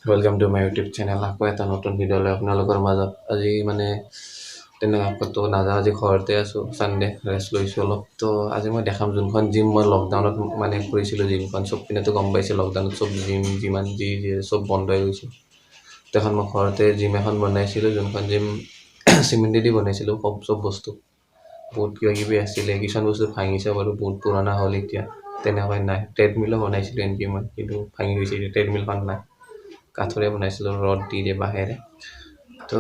Welcome to my YouTube channel. আকৌ এটা নতুন ভিডিঅ' লৈ আপোনালোকৰ মাজত। আজি মানে তেনেকুৱা ক'তো নাযাওঁ, আজি ঘৰতে আছোঁ, ছানডে ৰেষ্ট লৈছোঁ অলপ। তো আজি মই দেখাম যোনখন জিম মই লকডাউনত মানে কৰিছিলোঁ। জিমখন চব পিনেতো গম পাইছে, লকডাউনত চব জিম যিমান যি যি চব বন্ধ হৈ গৈছিল। তো এখন মই ঘৰতে জিম এখন বনাইছিলোঁ, যোনখন জিম চিমেণ্টেদি বনাইছিলোঁ। চব বস্তু বহুত কিবা কিবি আছিলে, কিছুমান বস্তু ভাঙিছে বাৰু, বহুত পুৰণা হ'ল এতিয়া তেনেকৈ নাই। ট্ৰেডমিলো বনাইছিলোঁ এনকি মই, কিন্তু ভাঙি গৈছে এতিয়া, ট্ৰেডমিলখন নাই। কাঠৰে বনাইছিলোঁ, ৰড দি দিয়ে বাঁহেৰে। তো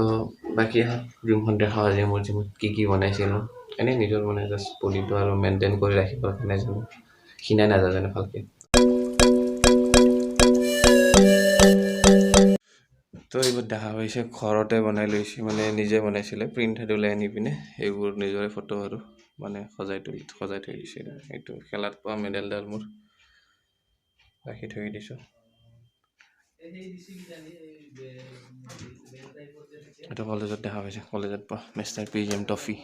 বাকী জিমখন দেখাওঁ আজি মোৰ জিমত কি কি বনাইছিলোঁ। এনেই নিজৰ মানে জাষ্ট বডিটো আৰু মেইনটেইন কৰি ৰাখিবৰ কাৰণে, জানো ক্ষীণাই নাযায় জানো ভালকৈ। তো এইবোৰ দেখা পাইছে, ঘৰতে বনাই লৈছে, মানে নিজে বনাইছিলে, প্ৰিণ্ট ওলাই আনি পিনে এইবোৰ নিজৰে ফটো আৰু মানে সজাই থৈ দিছিলে। এইটো খেলাত পোৱা মেডেলডাল মোৰ ৰাখি থৈ দিছোঁ। এইটো কলেজত দেখা পাইছে, কলেজত পোৱা মিষ্টাৰ পি জিএম ট্ৰফি।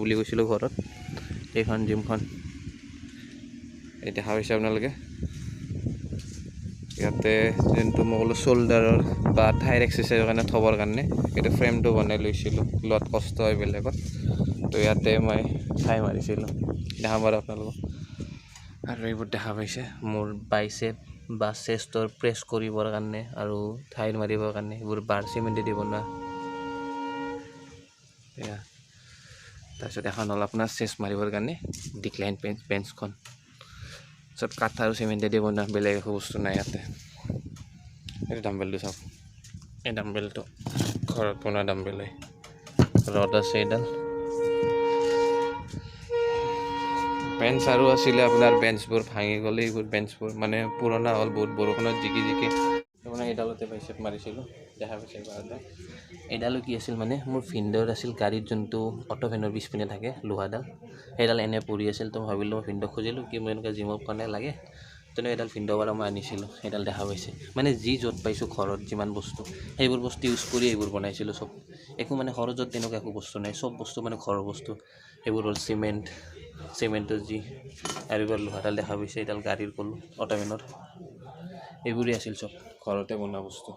বুলি কৈছিলোঁ ঘৰত, এইখন জিমখন এই দেখা পাইছে আপোনালোকে। ইয়াতে যোনটো মই ক'লোঁ শ্ব'ল্ডাৰৰ বা থাইৰ এক্সাৰচাইজৰ কাৰণে থ'বৰ কাৰণে এইটো ফ্ৰেমটো বনাই লৈছিলোঁ, লোৱাত কষ্ট হয় বেলেগত, তো ইয়াতে মই থাই মাৰিছিলোঁ, দেখাম বাৰু আপোনালোকক। আৰু এইবোৰ দেখা পাইছে মোৰ বাইচেপ বা চেষ্টৰ প্ৰেছ কৰিবৰ কাৰণে আৰু থাইৰ মাৰিবৰ কাৰণে এইবোৰ বাৰ চিমেণ্টেদি বনোৱা। এয়া তাৰপিছত এখন হ'ল আপোনাৰ চেষ্ট মাৰিবৰ কাৰণে ডিক্লাইন বেঞ্চখন, চব কাঠ আৰু চিমেণ্টেদি বনোৱা, বেলেগ একো বস্তু নাই ইয়াতে। এইটো ডাম্বেলটো চাওক, এই ডাম্বেলটো ঘৰত বনোৱা ডাম্বেল হয়, ৰড আছে এইডাল। বেঞ্চ আৰু আছিলে আপোনাৰ, বেঞ্চবোৰ ভাঙি গ'লে, এইবোৰ বেঞ্চবোৰ মানে পুৰণা হ'ল বহুত, বৰষুণত জিকি জিকি। আপোনাৰ এইডালতে বাইচেপ মাৰিছিলোঁ, দেখা পাইছে এবাৰ। এইডালো কি আছিল মানে মোৰ ভিনদেউৰ আছিল গাড়ীত, যোনটো অট' ভেনৰ পিছপিনে থাকে লোহাডাল, সেইডাল এনে পৰি আছিল। তো মই ভাবিলোঁ, মই ভিনদেউক খুজিলোঁ কি মোৰ এনেকুৱা জিমৰ কাৰণে লাগে, তেনেকৈ এডাল ভিনদেউৰ পৰা মই আনিছিলোঁ, সেইডাল দেখা পাইছে। মানে যি য'ত পাইছোঁ ঘৰত যিমান বস্তু, সেইবোৰ বস্তু ইউজ কৰি এইবোৰ বনাইছিলোঁ চব। একো মানে খৰচত তেনেকুৱা একো বস্তু নাই, চব বস্তু মানে ঘৰৰ বস্তু। এইবোৰ হ'ল চিমেণ্ট, চিমেণ্টৰ যি আৰু এইবাৰ লোহাডাল দেখা পাইছে, এইডাল গাড়ীৰ ক'লোঁ অট' ভেনৰ। এইবোৰেই আছিল চব ঘৰতে বনোৱা বস্তু,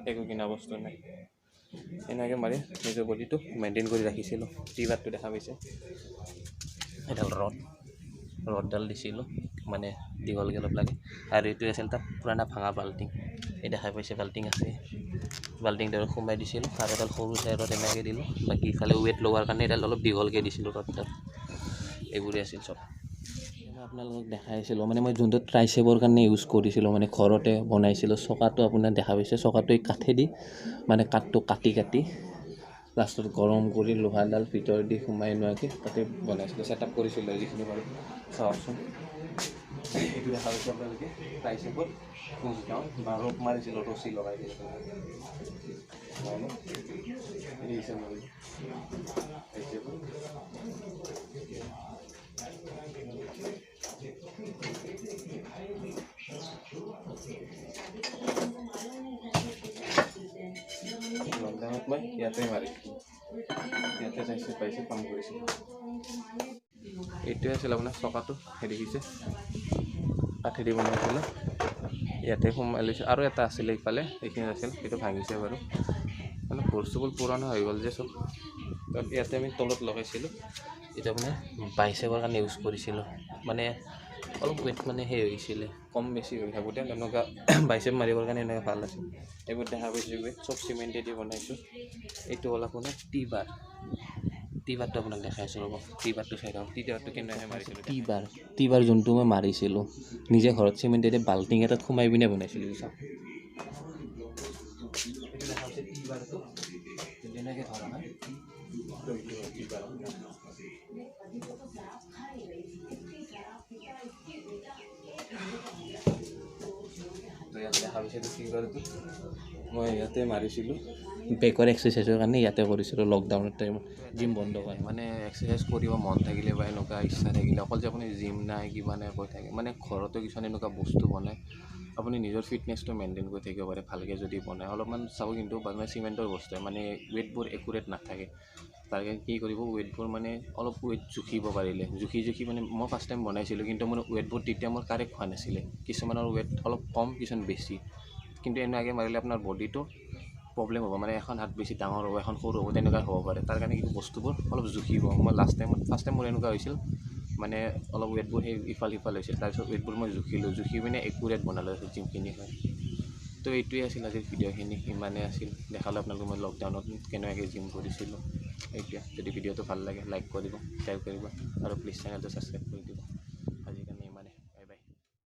একো কিনা বস্তু নাই। এনেকৈ মাৰি নিজৰ বডিটো মেইনটেইন কৰি ৰাখিছিলোঁ। টি বাৰটো দেখা পাইছে, এডাল ৰডডাল দিছিলোঁ মানে দীঘলকৈ অলপ লাগে। আৰু এইটো আছিল তাত পুৰণা ভাঙা বাল্টিং, এই দেখা পাইছে বাল্টিং আছে, বাল্টিংটো সোমাই দিছিলোঁ। আৰু এডাল সৰু চাই ৰড এনেকৈ দিলোঁ, বাকী ইফালে ৱেইট লগোৱাৰ কাৰণে এডাল অলপ দীঘলকৈ দিছিলোঁ ৰডডাল। এইবোৰেই আছিল চব। মই আপোনালোকক দেখাই আছিলোঁ মানে মই যোনটো ট্ৰাইচেপৰ কাৰণে ইউজ কৰিছিলোঁ, মানে ঘৰতে বনাইছিলোঁ। চকাটো আপোনাৰ দেখা পাইছে, চকাটো এই কাঠেদি মানে কাঠটো কাটি কাটি লাষ্টত গৰম কৰি লোহাডাল ভিতৰত দি সোমাই নোহোৱাকৈ তাতে বনাইছিলোঁ, ছেট আপ কৰিছিলোঁ যিখিনি বাৰু। চাওকচোন এইটো দেখা পাইছে আপোনালোকে, ট্ৰাইচেপত পুছ ডাউন বা ৰ'প মাৰিছিলোঁ, ৰছী লগাই দিছিলোঁ। লকডাউনত মই ইয়াতে মাৰিছিলোঁ, ইয়াতে চাইছে পাইছে কাম কৰিছিলোঁ। এইটোৱে আছিল আপোনাৰ চকাটো, সেই দেখিছে কাঠেদি বনাইছিলোঁ, ইয়াতে সোমাই লৈছোঁ। আৰু এটা আছিলে ইফালে, এইখিনি আছিল, সেইটো ভাঙিছে বাৰু, মানে বস্তুবোৰ পুৰণা হৈ গ'ল যে চব। ইয়াতে আমি তলত লগাইছিলোঁ। এইটো আপোনাৰ বাইচেপৰ কাৰণে ইউজ কৰিছিলোঁ, মানে অলপ ৱেইট মানে সেই হৈছিলে, কম বেছি হৈ থাকোঁতে তেনেকুৱা বাইচেপ মাৰিবৰ কাৰণে এনেকুৱা ভাল আছিল। এইবোৰ দেখা পাইছোঁ ৱেইট চব চিমেণ্টেদি বনাইছোঁ। এইটো হ'ল আপোনাৰ টি বাৰ, টি বাৰটো আপোনাক দেখাই আছোঁ ৰ'ব, টি বাৰটো চাই থাকক, টি বাৰটো কেনেকৈ মাৰিছিলোঁ। টি বাৰ যোনটো মই মাৰিছিলোঁ নিজে ঘৰত চিমেণ্টেদি বাল্টিং এটাত সোমাই পিনে বনাইছিলোঁ। চাওক এইটো দেখা পাইছে টি বাৰটো যেনেকৈ ধৰা হয়, তো এইটো হ'ল টি বাৰ। তো ইয়াত দেখা পাইছে টি বাৰটো মই ইয়াতে মাৰিছিলোঁ, বেকৰ এক্সাৰচাইজৰ কাৰণে ইয়াতে কৰিছিলোঁ লকডাউনৰ টাইমত, জিম বন্ধ কৰে। মানে এক্সাৰচাইজ কৰিব মন থাকিলে বা এনেকুৱা ইচ্ছা থাকিলে, অকল যে আপুনি জিম নাই কিবা নাই কৈ থাকে, মানে ঘৰতো কিছুমান এনেকুৱা বস্তু বনায় আপুনি নিজৰ ফিটনেছটো মেইনটেইন কৰি থাকিব পাৰে ভালকৈ যদি বনায়। অলপমান চাব কিন্তু মানে চিমেণ্টৰ বস্তুৱে মানে ৱেইটবোৰ একুৰেট নাথাকে। তাৰ কাৰণে কি কৰিব, ৱেইটবোৰ মানে অলপ ৱেইট জুখিব পাৰিলে, জুখি জুখি মানে মই ফাৰ্ষ্ট টাইম বনাইছিলোঁ, কিন্তু মোৰ ৱেইটবোৰ তেতিয়া মোৰ কাৰেক্ট হোৱা নাছিলে। কিছুমানৰ ৱেইট অলপ কম, কিছুমান বেছি। কিন্তু এনেকুৱাকৈ মাৰিলে আপোনাৰ বডিটো প্ৰব্লেম হ'ব, মানে এখন হাত বেছি ডাঙৰ হ'ব, এখন সৰু হ'ব, তেনেকুৱা হ'ব পাৰে। তাৰ কাৰণে কি বস্তুবোৰ অলপ জুখিব। মই লাষ্ট টাইমত ফাৰ্ষ্ট টাইম মোৰ এনেকুৱা হৈছিল, মানে অলপ ৱেইটবোৰ সেই ইফাল সিফাল হৈছিল। তাৰপিছত ৱেইটবোৰ মই জুখিলোঁ, জুখি পিনে একুৰেট বনালোঁ জিমখিনি হয়। তো এইটোৱে আছিল আজিৰ ভিডিঅ'খিনি, ইমানেই আছিল। দেখালোঁ আপোনালোকক মই লকডাউনত কেনেকুৱাকৈ জিম কৰিছিলোঁ। এইটোৱে, যদি ভিডিঅ'টো ভাল লাগে লাইক কৰিব, শ্বেয়াৰ কৰিব আৰু প্লিজ চেনেলটো ছাবস্ক্ৰাইব কৰি দিব।